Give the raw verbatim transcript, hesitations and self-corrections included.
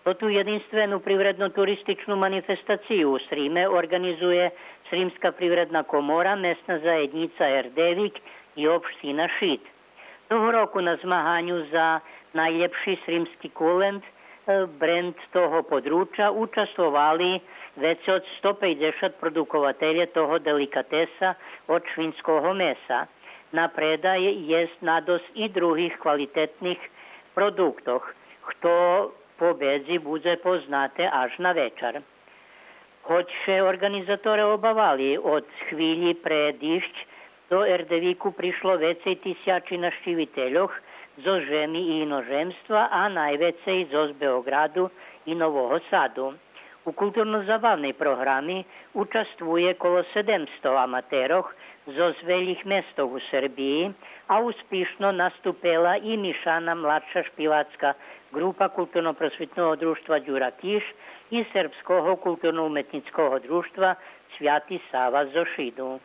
Тоту єдинствену привредно-туристичну манифестацию у Сриме орґанизує Сримска привредна комора, Месна заєднїца Ердевик и општина Шид. Того року на змаганю за найлєпши сримски куленд, е, бренд того подруча участвовали вецей од сто пейдзешат продукователє того деликатеса од швинского меса. На предай єст надосц и других квалитетних продуктох, хто по бедзи будзе познате аж на вечар. Гоч ше орґанизаторе обавали, од хвилї пре диждж до Ердевику пришло вецей тисячи нащивительох зоз жеми и иножемства, а найвецей зоз Беоґраду и Нового Саду. У културно-забавней програми участвує коло седемсто аматерох зоз велїх местох у Сербиї, а успишно наступела и мишана младша шпивацка ґрупа Културно-просвитного дружтва Дюра Киш и Сербского културно-уметнїцкого дружтва Святи Сава зоз Шиду.